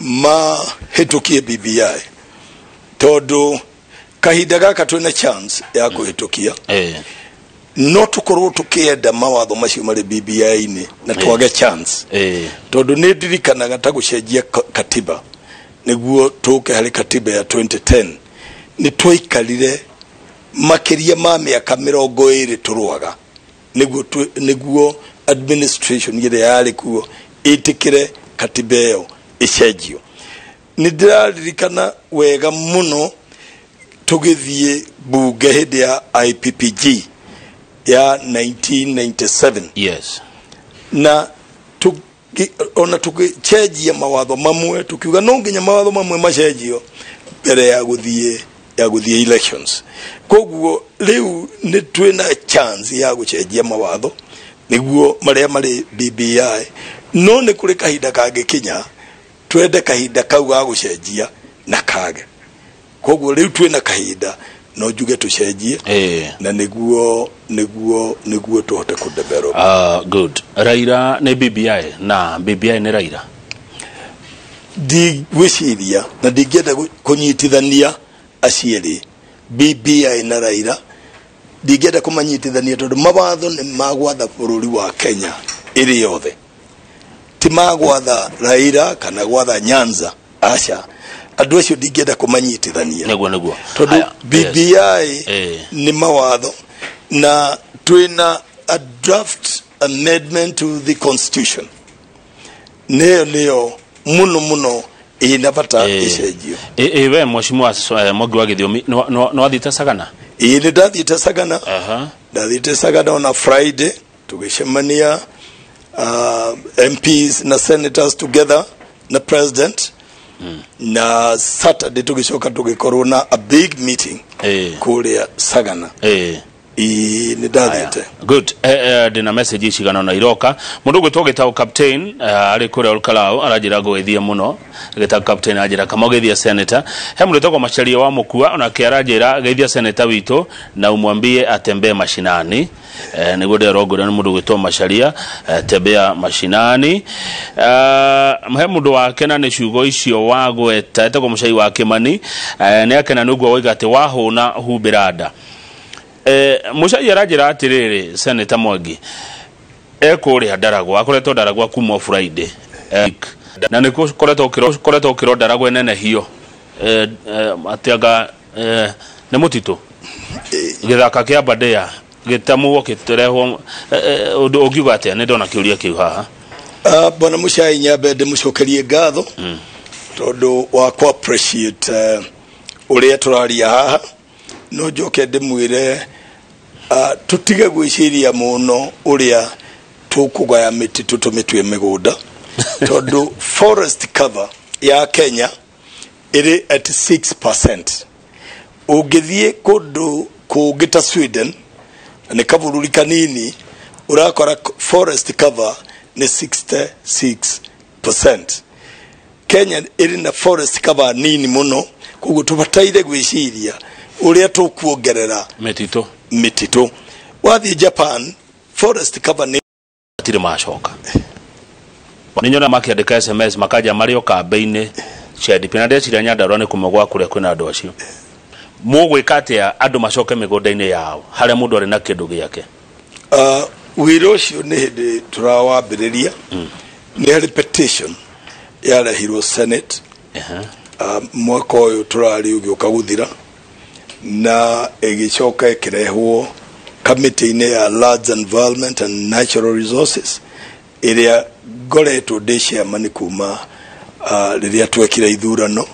mahĩtũkie BBI, tondũ kahinda gaka twĩna chance ya kũhĩtũkia. No tũkorwo tũkĩenda mawatho macio marĩ BBI-inĩ na twage chance, tondũ nĩ ndirikanaga ta gũcenjia katiba nĩguo tũke harĩ katiba ya 2010, nĩ twaikarire makĩria ma mĩaka 20 tũrũaga nĩguo administration ĩrĩa yarĩ kuo ĩtĩkĩre katiba ĩyo ĩcenjio. Nĩ ndĩraririkana wega mũno tũgĩthiĩ bunge hĩndĩ ya IPPG ya 1997, na ona tũgĩcenjia mawatho mamwe, tukiuga no nginya mawatho mamwe macenjio mbere ya gũthiĩ elections. Koguo rĩu nĩ twĩna chance ya gũcenjia mawatho nĩguo marĩa marĩ BBI, no nĩ kũrĩ kahinda kangĩkinya twende kahinda kau ga gũcenjia na kage. Koguo rĩu twĩna kahinda, no njuge tũcenjie na nĩguo tũhote kũdevelop. Good. Raila nĩ BBI na BBI nĩ Raila? Ndigwĩciria na ndingĩenda kũnyitithania aciĩrĩ, BBI na Raila. Ndingĩenda kũmanyitithania tondũ mawatho nĩ magwatha bũrũri wa Kenya ĩrĩ yothe, ti magwatha Raila kana gwatha Nyanza, aca. Andũ acio ndingĩenda kũmanyitithania Nĩguo, nĩguo. tondũ Haya, yes. BBI nĩ mawatho na twĩna a draft amendment to the constitution, nĩyo mũno mũno ĩna bata ĩcenjio. Ĩ we Mheshimiwa Mwangi wa Gĩthiomi, nĩ wathiĩte Sagana? Ĩĩ, nĩ ndathiĩte Sagana. Ndathiĩte Sagana ona Friday, tũgĩcemania MPs na senators together na president, na Saturday tũgĩcoka tũgĩkorwo na a big meeting kũrĩa Sagana. Ĩĩ, nĩ ndathiĩte. Good. Ndĩna message cigana na iroka. Mũndũ ũgwĩtwo gĩtagwo Captain arĩ kũrĩa Olkalau aranjĩra ngũgeithie mũno. Gĩtagwo Captain aranjĩra kama ũgeithie senator. He mũndũ wĩtagwo Macharia wa Mũkua onake aranjĩra geithia senator witũ na umwambie atembee mashinani. Nĩguo ndĩrongũra nĩ mũndũ ũgwĩtwo Macharia, tembea mashinani. He mũndũ wakena nĩ ciugo icio wagweta, etagwo Mũcai wa Kĩmani, nĩ akena nĩ ũguo woiga atĩ wahũna humbĩra nda. Mũcai aranjĩra atĩrĩrĩ, Senator Mwangi ekũrĩa Ndaragwa, akoretwo Ndaragwa kuma Friday, na nĩ koretwo ũkĩrwo Ndaragwa ĩnenehio, atĩ anga nĩ mũtitũ gĩthaka kĩa Aberdare gĩtamũo kĩrehwo. Ũndũ ũngiuga atĩa? Nĩ ndona kĩũria kĩu haha. Bwana Mũcai, nyambe ndĩmũcokerie ngatho tondũ wa ku appreciate ũrĩa tũraria haha. No njoke ndĩmwĩre tũtige gwĩciria mũno ũrĩa tũkũgaya mĩtitũ tũmĩtue mĩgũnda, tondũ forest cover ya Kenya ĩrĩ at 6%. Ũngĩthiĩ kũndũ kũngĩ ta Sweden, na nĩ kabũrũri kanini, ũrakora forest cover nĩ 66%. Kenya ĩrĩ na forest cover nini mũno, koguo tũbataire gwĩciria ũrĩa tũkuongerera mĩtitũ. Mĩtitũ. Wathiĩ Japan, forest cover nĩ Matirĩ macoka. Nĩ nyona makĩandĩka SMS makanja marĩ o kambĩ-inĩ cia DP, na ndeciria Nyandarua nĩ kũmwe gwa kũrĩa kwĩna andũ acio. Mũgwĩka atĩa andũ macoke mĩgũnda-inĩ yao harĩa mũndũ arĩ na kĩndũ gĩake? Wĩra ũcio nĩ hĩndĩ tũrawambĩrĩria. Nĩ harĩ petition yarehirwo Senate mwaka ũyũ tũrarĩ ũgĩũka gũthira, na ĩgĩcoka ĩkĩrehwo kamĩtĩ-inĩ ya Lands, Environment and Natural Resources, ĩrĩa ngoretwo ndĩ chairman kuma rĩrĩa twekire ithurano.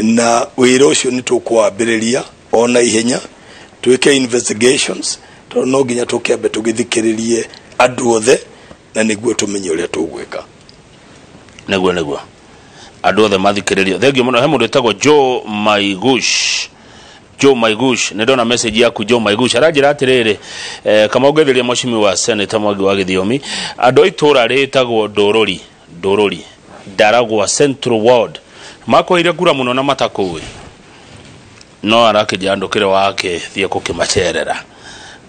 Na wĩra ũcio nĩ tũkũwambĩrĩria ona ihenya, twĩke investigations, tondũ no nginya tũkĩambe tũgĩthikĩrĩrie andũ othe na nĩguo tũmenye ũrĩa tũgwĩka. Nĩguo, nĩguo, andũ othe mathikĩrĩrio. Thengiũ mũno. He mũndũ wĩtagwo Joe Maigush. Joe Maigush, nĩ ndona message yaku Joe Maigush aranjĩra atĩrĩrĩ, kama ũngetheria mheshimiwa Senator Mwangi wa Gĩthiomi, andũ a itũũra rĩtagwo Ndũrũri Ndũrũri Ndaragwa Central Ward makũheire kura mũno na matakũĩ, no arakĩnjĩra ndũkĩre wake thiĩ kũkĩmacerera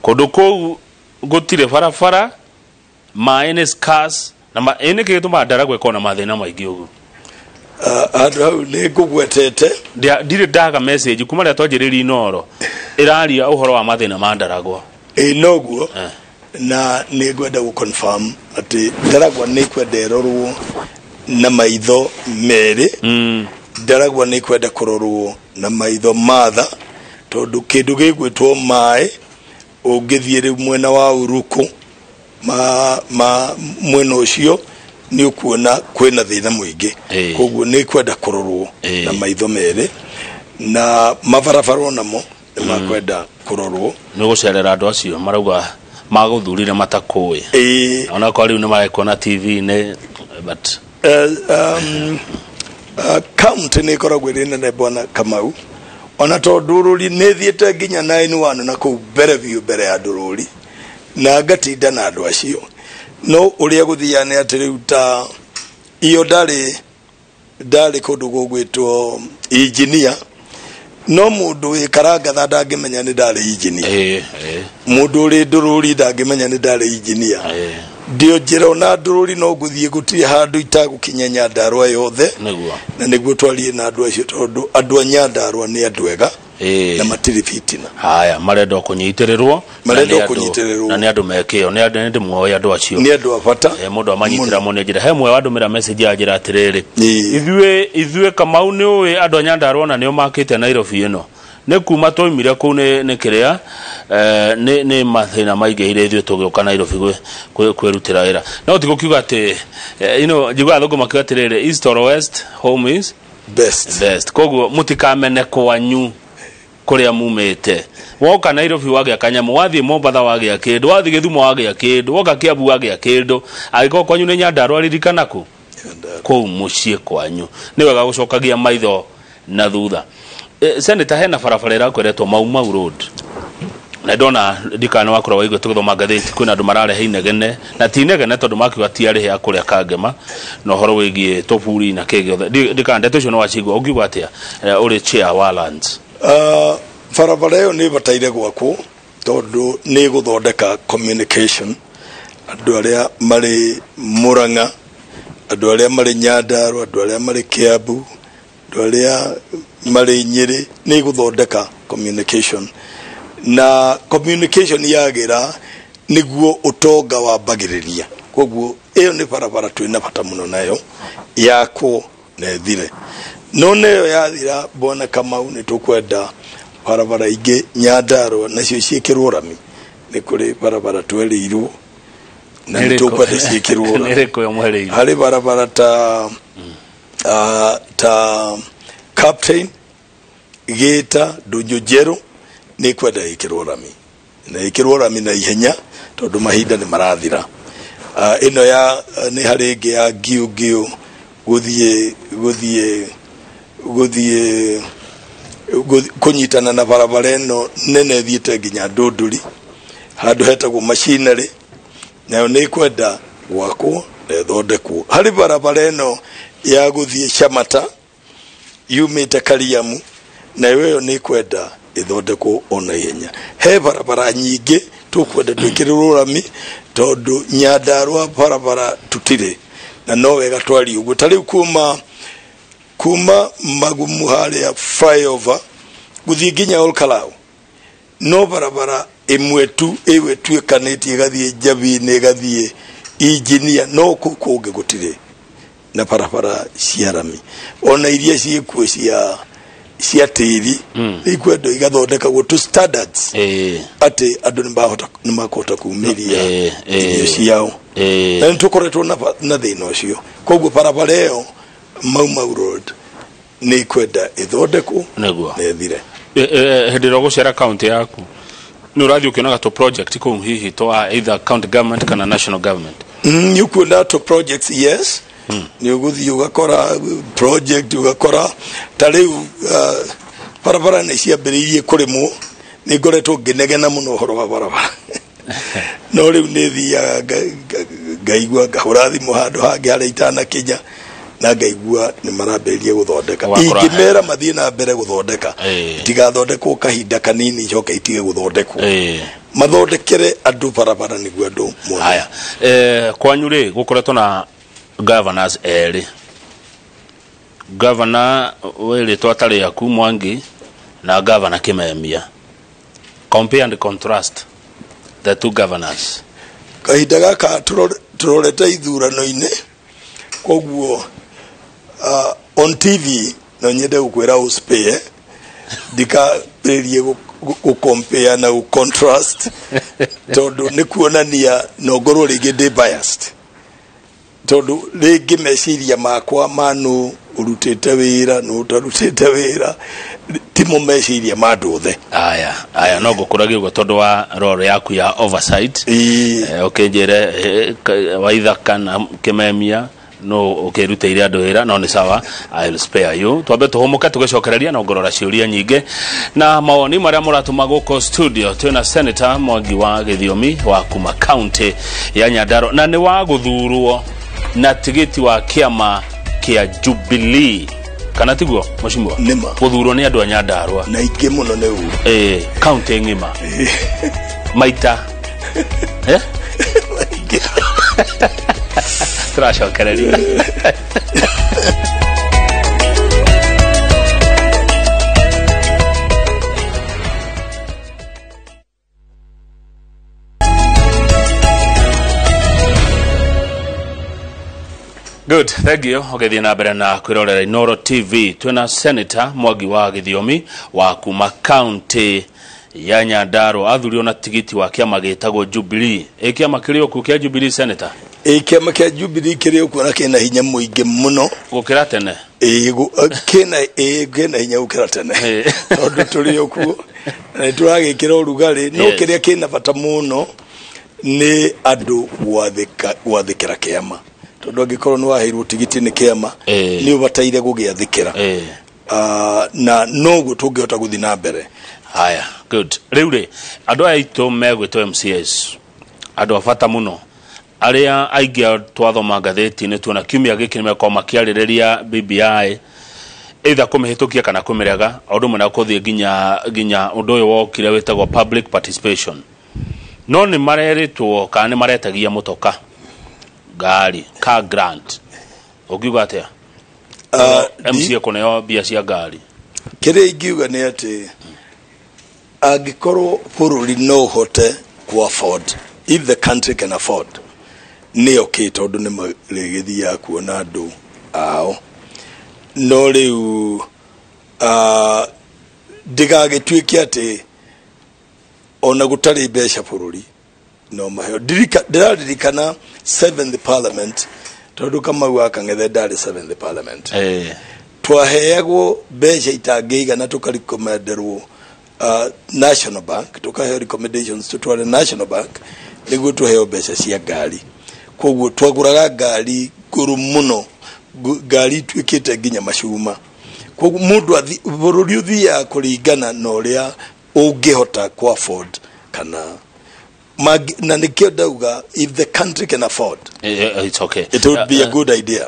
kũndũ kũu gũtirĩ barabara, maĩ nĩ scarce na ĩ nĩkĩ gĩtũmaga Ndaragwa ĩkorwo na mathĩna maingĩ ũguo? Handũ hau nĩ ngũgwetete. Ndirĩ ndaga message kuma rĩrĩa twanjĩrĩria Inooro ĩraria ũhoro wa mathĩna ma Ndaragwa. Ĩ noguo. Na nĩ ngwenda gũ confirm atĩ Ndaragwa nĩ kwenda ĩrorwo na maitho merĩ. Ndaragwa nĩ kwenda kũrorwo na maitho matha, tondũ kĩndũ gĩgwĩtwo maĩ ũngĩthiĩ rĩu mwena wa Uruku ma mwena ũcio nĩ ũkuona kwĩna thĩna mũingĩ. Koguo nĩ kwenda kũrorwo na maitho merĩ, na mabarabara onamo nĩ makwenda kũrorwo. Nĩ gũcerera andũ acio marauga magũthurire matakũĩ. Onakorwo rĩu nĩ marekuona TV-inĩ, but County nĩ ĩkoragwo ĩrĩ nene, bwana Kamau, ona to Ndũrũri nĩ thiĩte nginya 91 na kũu mbere biũ, mbere ya Ndũrũri, na ngatinda na andũ acio. No ũrĩa gũthiaga nĩ atĩ rĩu ta iyo ndarĩ kũndũ gũgwĩtwo engineer, no mũndũ wĩ Karangatha ndangĩmenya nĩ ndarĩ engineer. Mũndũ ũrĩ Ndũrũri ndangĩmenya nĩ ndarĩ engineer. Ndio njĩra ona Ndũrũri no ngũthiĩ, gũtirĩ handũ itagũkinya Nyandarũa yothe. Na nĩguo twarie na andũ acio, tondũ andũ a Nyandarũa nĩ andũ ega na matirĩ fitina. Haya, marenda kũnyitĩrĩrwo. Marenda kũnyitĩrĩrwo. Na nĩ andũ mekĩo, nĩ andũ ndĩmoĩ andũ acio. Nĩ andũ a bata. Mũndũ amanyitĩra mũno njĩra he mwe wandũmĩra message ya njĩra atĩrĩrĩ, ithuĩ Kamau nĩ ũĩ andũ a Nyandarũa na nĩo makĩte Nairobi ĩno, nĩ kuma twaumire kũu nĩ kĩrĩa, nĩ mathĩna maingĩhire ithuĩ tũgĩũka Nairobi kwĩrutĩra wĩra. No ti gũkiuga atĩ njiguaga athũngũ makiuga atĩrĩrĩ, east or west, home is best. Best. Koguo mũtikamene kwanyu kũrĩa mumĩte. Woka Nairobi wagĩa kanyamũ, wathiĩ Mombatha wagĩa kĩndũ, wathiĩ Gĩthumo wagĩa kĩndũ, woka Kiambu wagĩa kĩndũ, angĩkorwo kwanyu nĩ Nyandarũa, ririkana kũ kũu mũciĩ kwanyu. Nĩ wega gũcokagia maitho na thutha. Senator, hena barabara ĩrakweretwo Mau Mau Road, na ndona ndikana wakorwo waigua tũgĩthoma ngathĩti, kwĩna andũ mararehe inegene, na ti inegene tondũ makiuga ti arĩhe a kũrĩa Kangema na ũhoro wĩgiĩ tũburi na kĩ gĩothe. Ndikana ndeto icio no wacigua, ũngiuga atĩa, ũrĩ chair wa lands? Barabara ĩyo nĩ ĩbataire gwakwo tondũ nĩ ĩgũthondeka communication, andũ arĩa marĩ Murang'a, andũ arĩa marĩ Nyandarua, andũ arĩa marĩ Kiambu, andũ arĩa marĩ Nyĩrĩ, nĩ ĩgũthondeka communication, na communication yagĩra nĩguo ũtonga wambagĩrĩria. Koguo ĩyo nĩ barabara twĩna bata mũno nayo yakwo na ĩthire. No neyo yathira, bwana Kamau, nĩ tũkwenda barabara ingĩ Nyandarua nacio ciĩkĩrwo rami. Nĩ kũrĩ barabara twerĩirwo na nĩ tũkwenda ciĩkĩrwo rami. Nĩ ĩrĩkũ yo mwerĩirwo? Harĩ barabara ta Captain Gĩta Ndũnyũ Njerũ, nĩ kwenda ĩkĩrwo rami na ĩkĩrwo rami na ihenya tondũ mahinda nĩ marathira. Ĩno ya nĩ harĩ ĩngĩ ya ngiũ ngiũ gũthiĩ kũnyitana na barabara ĩno nene ĩthiĩte nginya Ndũndũri, handũ hetagwo Machinery, nayo nĩ kwenda gwakwo na ĩthondekwo. Harĩ barabara ĩno ya gũthiĩ Camata yumĩte Kariamu, nayo ĩyo nĩ kwenda ĩthondekwo ona ihenya. He barabara nyingĩ tũkwenda twĩkĩrĩrwo rami tondũ Nyandarũa barabara tũtirĩ, na no wega twarie ũguo. Ta rĩu kuma Magumu harĩa flyover gũthiĩ nginya Olkalau, no barabara ĩmwe tu ĩyo ĩtuĩkanĩtie ĩgathiĩ Njabi-inĩ, ĩgathiĩ Injinia, no kũu kũngĩ gũtirĩ na barabara cia rami. Ona iria ciĩkuo cia tĩri nĩ ikwendwo igathondekagwo to standards atĩ andũ nĩ makũhota kumĩria irio ciao. Na nĩ tũkoretwo na thĩna ũcio. Koguo barabara ĩyo Mau Mau Road nĩ ikwenda ĩthondekwo na ĩthire. Hĩndĩ ĩrĩa ũgũcera county yaku, nĩ ũrathiĩ ũkĩonaga tũ project kũu hihi twa either county government kana national government? Nĩ ũkuona tũ projects, yes. Nĩ ũgũthiĩ ũgakora project, ũgakora ta rĩu Barabara nĩ ciambĩrĩirie kũrĩmwo, nĩ ngoretwo ngĩnegena mũno ũhoro wa barabara, no rĩu nĩ thiaga ngaigua ngahũra thimũ handũ hangĩ harĩa itanakinya na ngaigua nĩ marambĩrĩria gũthondeka. Ingĩmera mathiĩ na mbere gũthondeka, itigathondekwo kahinda kanini icoke itige gũthondekwo. Mathondekere andũ barabara nĩguo andũ mone. Haya, kwanyu rĩ gũkoretwo na governors erĩ, governor wĩrĩtwo atarĩ aku Mwangi na governor Kimemia. Compare and contrast the two governors. Kahinda gaka tũrorete ithurano-inĩ, koguo on TV no nyende gũkwĩra ũspare ndikambĩrĩrie gũ-compare na gũ-contrast, tondũ nĩ kuonania no ngorwo rĩngĩ ndĩ biased, tondũ rĩngĩ meciria makwa ma nũ ũrutĩte wĩra nũ ũtarutĩte wĩra timo meciria ma andũ othe. Aya no ngũkũragia ũguo tondũ wa role yaku ya oversight. Ũkĩnjĩre Waithaka na Kimemia no ũkĩrutĩire andũ wĩra, no nĩ sawa, I'll spare you. Twambe tũhũmũke tũgĩcokereria na ngorora ciũria nyingĩ na mawoni marĩa mũratũma gũkũ studio. Twĩna Senator Mwangi wa Gĩthiomi wa kuma county ya Nyandarua na nĩ wa gũthurwo na tigiti wa kĩama kĩa Jubilee, kana tiguo mheshimiwa? Nĩma. Gũthurwo nĩ andũ a Nyandarua na ingĩ mũno nĩ ũru. County ng'ima maita tũracokereria. Good, thank you. Ũgĩthiĩ na mbere na kwĩrorera Inooro TV. Twĩna Senator Mwangi wa Gĩthiomi wa kuma county ya Nyandarua, athurirwo na tigiti wa kĩama gĩtagwo Jubilee. Ĩ kĩama kĩrĩ okuo kĩa Jubilee, Senator? Ĩ kĩama kĩa Jubilee kĩrĩ okuo na kĩna hinya mũingĩ mũno gũkĩra tene. Ĩ kĩna hinya gũkĩra tene, tondũ tũrĩ okuo na nĩ tũragĩkĩra ũrugarĩ. No kĩrĩa kĩna bata mũno nĩ andũ gwathĩkĩra kĩama, tondũ angĩkorwo nĩ waheirwo tigiti nĩ kĩama nĩ ũbataire gũgĩathĩkĩra, na noguo tũngĩhota gũthiĩ na mbere. Haya, good. Rĩu rĩ, andũ aya aitũ megwĩtwo MCAs, andũ a bata mũno arĩa aingĩ twathoma ngathĩti-inĩ tuona kiumia gĩkĩ nĩ mekorwo makĩarĩrĩria BBI, either kũmĩhĩtũkia kana kũmĩrega, o ũndũ ũmwe na kũthiĩ nginya ũndũ ũyũ wokire wĩtagwo public participation. No nĩ marerĩtwo kana nĩ maretagia mũtoka, ngari, car grant. Ũngiuga atĩa? MCA kũneo mbia cia ngari. Kĩrĩa ingiuga nĩ atĩ angĩkorwo bũrũri no ũhote ku afford, if the country can afford, nĩ okay, tondũ nĩ marĩgĩthiaga kuona andũ ao. No rĩu ndĩgagĩtuĩke atĩ ona gũtarĩ mbeca bũrũri no maheo. Ndĩraririkana seventh parliament, tondũ Kamau wa Kang'ethe ndarĩ seventh parliament, twaheagwo mbeca itangĩigana, tũkarekomenderwo National Bank, tukaheo recommendations tutware National Bank nĩguo tuheo mbeca cia ngari. Koguo twagũraga ngari ngũrũ mũno, ngari ituĩkĩte nginya macuma. Koguo mũndũ bũrũri ũthiaga kũringana na ũrĩa ũngĩhota ku afford kana na nĩkĩo ndauga if the country can afford, it's okay, it would be a good idea.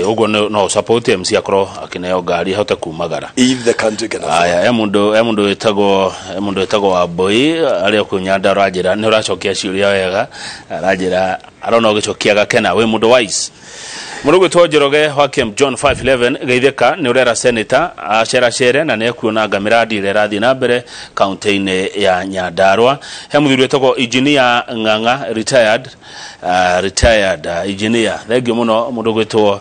Ũguo no support MC akorwo akĩneo ngari ahote kumagara. If the country can afford. Aya, he mũndũ wĩtagwo Wambui arĩa kũu Nyandarua aranjĩra nĩ ũracokia ciũria wega, aranjĩra arona ũgĩcokia gakena wĩ mũndũ wise. Mũndũ gwĩtwo Njoroge wa Kem John 511 geithĩka, nĩ ũrera senator aceracere na nĩ ekuona mĩradi ĩrĩa ĩrathiĩ na mbere kaunti-inĩ ya Nyandarua. He mũthuri wĩtagwo engineer Ng'ang'a, retired engineer, thengiũ mũno mũndũ gwĩtwo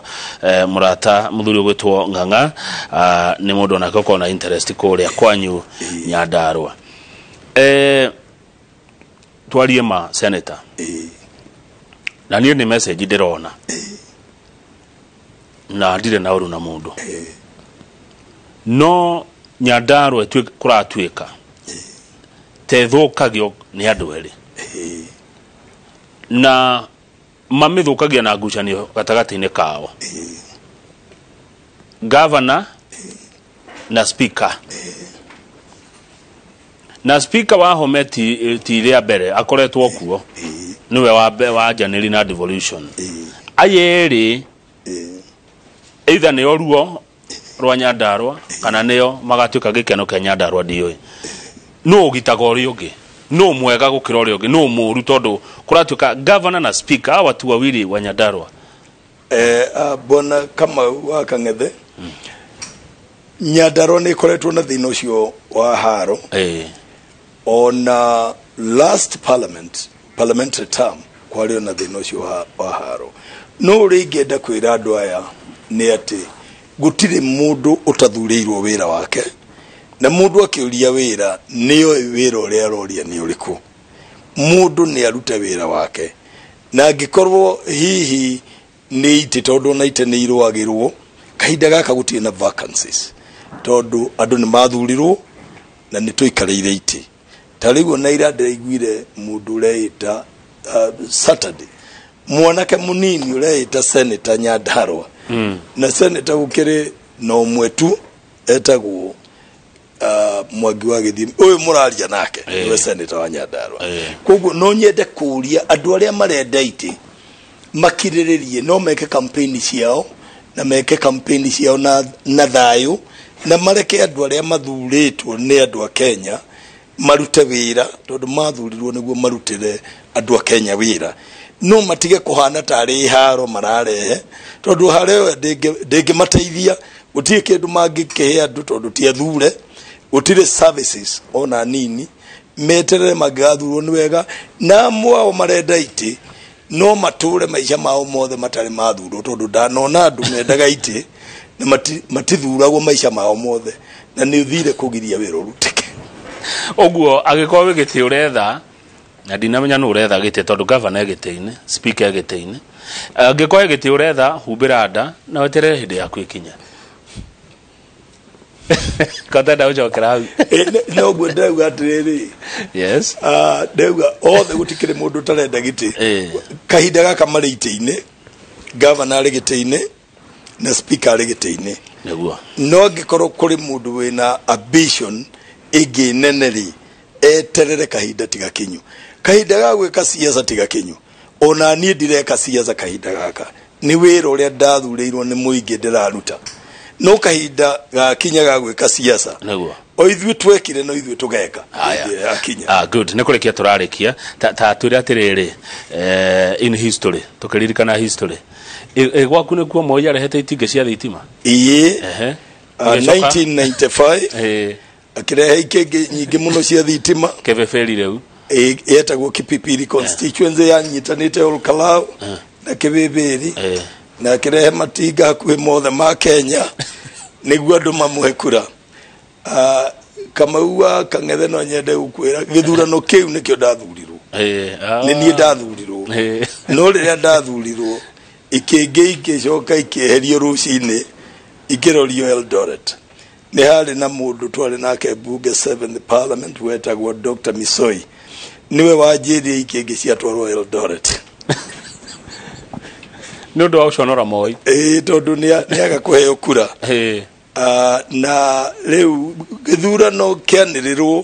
mũrata mũthuri ũgwĩtwo Ng'ang'a, nĩ mũndũ onake ũkoragwo na interest kũrĩa kwanyu Nyandarua. Twarie ma, senator, na niĩ nĩ message ndĩrona na ndirĩ na ũru na mũndũ, no Nyandarua kũratuĩka ta ĩthũkagio nĩ andũ erĩ na mamĩthũkagia na ngucanio gatagatĩ-inĩ kao, gavana Na speaker na speaker wa Home ti rĩa mbere akoretwo kuo, niwe wa njanĩri na devolution. Aya erĩ either nĩo ruo rwa Nyandarua kana nĩo magatuĩka gĩkeno kĩa Nyandarua, ndiũĩ nũ ũgitaga ũrĩa ũngĩ, nũ mwega gũkĩra ũrĩa ũngĩ, nũ mũũru, tondũ kũratuĩka governor na speaker hawa watu wawili wa Nyandarua. Bwana Kamau wa Kang'ethe, Nyandarua nĩ ĩkoretwo na thĩna ũcio wa haro. Ona last parliamentary term kwarĩ ona thĩna ũcio wa haro. No ũrĩa ingĩenda kwĩra andũ aya nĩ atĩ gũtirĩ mũndũ ũtathurĩirwo wĩra wake, na mũndũ akĩũria wĩra nĩoĩ wĩra ũrĩa aroria nĩ ũrĩkũ. Mũndũ nĩ arute wĩra wake, na angĩkorwo hihi nĩ itĩ, tondũ ona itĩ nĩ irũagĩrwo, kahinda gaka gũtirĩ na vacancies tondũ andũ nĩ mathurirwo na nĩ tũikarĩire itĩ. Ta rĩu ona ira ndĩraiguire mũndũ ũreĩta Saturday, mwanake mũnini ũreĩta senator Nyandarua, na senator gũkĩrĩ na ũmwe tu etagwo Mwangi wa Gĩthimi, ũyũ mũraria nake, nĩwe senator wa Nyandarua. Koguo no nyende kũria andũ arĩa marenda itĩ makirĩrĩrie, no meke campaign ciao na meke campaign ciao na thayũ, na mareke andũ arĩa mathurĩtwo nĩ andũ a Kenya marute wĩra, tondũ mathurirwo nĩguo marutĩre andũ a Kenya wĩra. No matige kũhana tarĩ haro mararehe, tondũ haro ĩyo ndĩngĩmateithia. Gũtirĩ kĩndũ mangĩkĩhe andũ tondũ ti athure, gũtirĩ services ona nini. Meterere mangĩgathurwo nĩ wega, na amwe ao marenda itĩ no matũre maica mao mothe matarĩ mathurwo, tondũ ndanona andũ mendaga itĩ na matithuragwo maica mao mothe, na nĩ ũthire kũgiria wĩra ũrutĩke. Ũguo angĩkorwo wĩ gĩtĩ ũretha, na ndinamenya nũ ũretha gĩtĩ, tondũ governor e gĩtĩ-inĩ, speaker e gĩtĩ-inĩ, angĩkorwo he gĩtĩ ũretha, humbĩra nda na weterere hĩndĩ yaku ĩkinye. Kotenda gũcokera hau. Noguo ndĩrauga atĩrĩrĩ, ndĩrauga othe gũtikĩrĩ mũndũ ũtarenda gĩtĩ. Kahinda gaka marĩ itĩ-inĩ, governor arĩ gĩtĩ-inĩ na speaker arĩ gĩtĩ-inĩ. No angĩkorwo kũrĩ mũndũ wĩna ambition ĩngĩ nene rĩ, eterere kahinda tigakinyu, kahinda ga gwĩka siasa tigakinyu. Ona niĩ ndireka siasa kahinda gaka, nĩ wĩra ũrĩa ndathurĩirwo nĩ mũingĩ ndĩraruta, no kahinda gakinya ga gwĩka siasa, o ithuĩ twekire no ithuĩ tũgeka Haya. hĩndĩ ĩrĩa yakinya. Good, nĩ kũrĩkia tũrarĩkia. Ta twĩre atĩrĩrĩ, in history, tũkĩririkana history, gwaku nĩkuo Moi arehete itingĩ cia thitima? Ĩĩ. Ũgĩcoka? 1995 akĩrehe ikĩngĩ nyingĩ mũno cia thitima. Kĩbĩbĩri rĩu. Yetagwo Kipipiri constituency, yanyitanĩte Olkalau na Kĩbĩbĩri, na akĩrehe matinga hakuhĩ mothe ma Kenya nĩguo andũ mamũhe kura. Kamau wa Kang'ethe, no nyende gũkwĩra gĩthurano kĩu nĩkĩo ndathurirwo. Nĩ niĩ ndathurirwo. No rĩrĩa ndathurirwo, ikĩngĩ ikĩcoka ikĩeherio rũcinĩ ikĩrorio Eldoret. Nĩ harĩ na mũndũ twarĩ nake bunge 7th parliament wetagwo Dr. Misoi, nĩwe wanjĩrire ikĩngĩ ciatwarwo Eldoret. Nĩ ũndũ wa gũconora Moi. Ĩĩ, tondũ nĩaga kũheo kura. Na rĩu gĩthurano kĩanĩrĩrwo,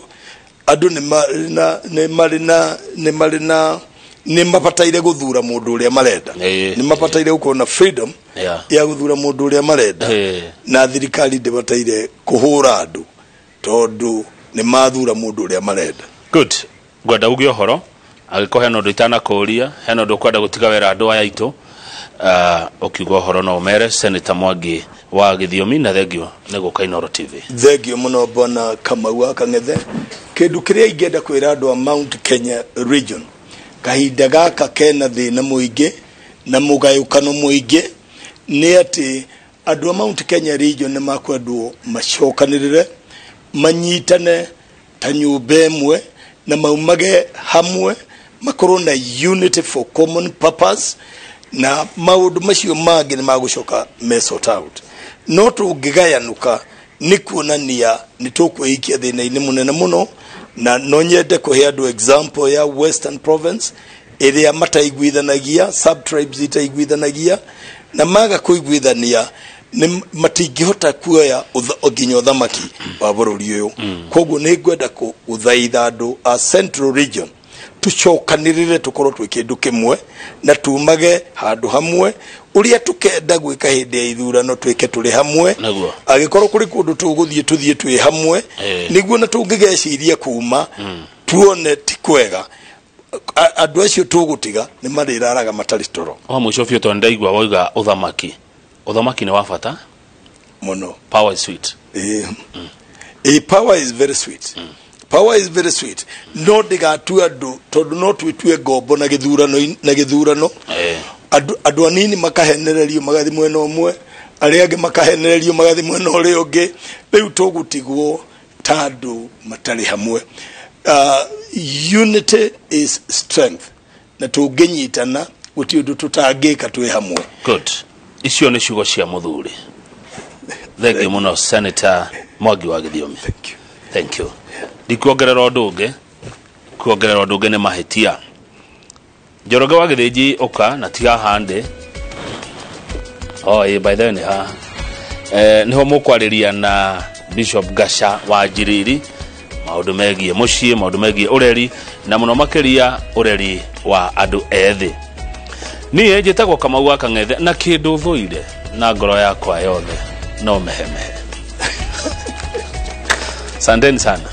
andũ nĩ marĩ na nĩ marĩ na nĩ marĩ na nĩ mabataire gũthura mũndũ ũrĩa marenda. Nĩ mabataire gũkorwo na freedom ya gũthura mũndũ ũrĩa marenda, na thirikari ndĩbataire kũhũra andũ tondũ nĩ mathura mũndũ ũrĩa marenda. Good, ngwenda uge ũhoro angĩkorwo hena ũndũ itanakũria, hena ũndũ ũkwenda gũtiga wera andũ aya aitũ, ũkiuga ũhoro no ũmere. Senator Mwangi wa Gĩthiomi, na thengio nĩ gũka Inooro TV. Thengio mũno, bwana Kamau wa Kang'ethe. Kĩndũ kĩrĩa ingĩenda kwĩra andũ a Mount Kenya region, kahinda gaka kena thĩna mũingĩ na mũgayũkano mũingĩ, nĩ atĩ andũ a Mount Kenya region nĩ makwendwo macokanĩrĩre, manyitane ta nyũmba ĩmwe na maumage hamwe, makorwo na unity for common purpose, na maũndũ macio mangĩ nĩ magũcoka me sort out. No tũngĩgayanũka nĩ kuonania nĩ tũkwĩikia thĩna-inĩ mũnene mũno. Na no nyende kũhe andũ example ya Western Province ĩrĩa mataiguithanagia, subtribes itaiguithanagia, na maga kũiguithania Nĩ matingĩhota kuoya nginya ũthamaki wa bũrũri ũyũ. Koguo nĩ ngwenda gũthaitha andũ a Central Region tucokanĩrĩre, tũkorwo twĩ kĩndũ kĩmwe na tumage handũ hamwe. Ũrĩa tũkenda gwĩka hĩndĩ ya ithurano, twĩke tũrĩ hamwe. Angĩkorwo kũrĩ kũndũ tũgũthiĩ, tũthiĩ twĩ hamwe, nĩguo na tũngĩgeciria kuma tuone ti kwega, andũ acio tũgũtiga nĩ marĩraraga matarĩ toro. Wa mũico biũ, tondũ ndaigua wauga ũthamaki, ũthamaki nĩ wa bata. Mũno. Power is sweet. Power is very sweet. Power is very sweet, no ndĩgatue andũ, tondũ no twĩtue ngombo na gĩthurano, na gĩthurano andũ anini makahenererio magathi mwena ũmwe, arĩa angĩ makahenererio magathi mwena ũrĩa ũngĩ. Rĩu tũgũtigwo ta andũ matarĩ hamwe. Unity is strength, na tũngĩnyitana gũtirĩ ũndũ tũtangĩka twĩ hamwe. Good, icio nĩ ciugo cia mũthuri. Thengiũ mũno, Senator Mwangi wa Gĩthiomi. Thank you. Thank you. Ndikuongerera ũndũ ũngĩ, kuongerera ũndũ ũngĩ nĩ mahĩtia. Njoroge wa Gĩthĩnji, ũka na tiga hande. Oh, ĩ by the way nĩ haha nĩho mũkwarĩria na Bishop Gasha wa Njiriri maũndũ megiĩ mũciĩ, maũndũ megiĩ ũreri, na mũno makĩria ũreri wa andũ ethĩ. Niĩ njĩtagwo Kamau wa Kang'ethe, na kĩndũ thũire na ngoro yakwa yothe no mehemehe. Asanteni sana.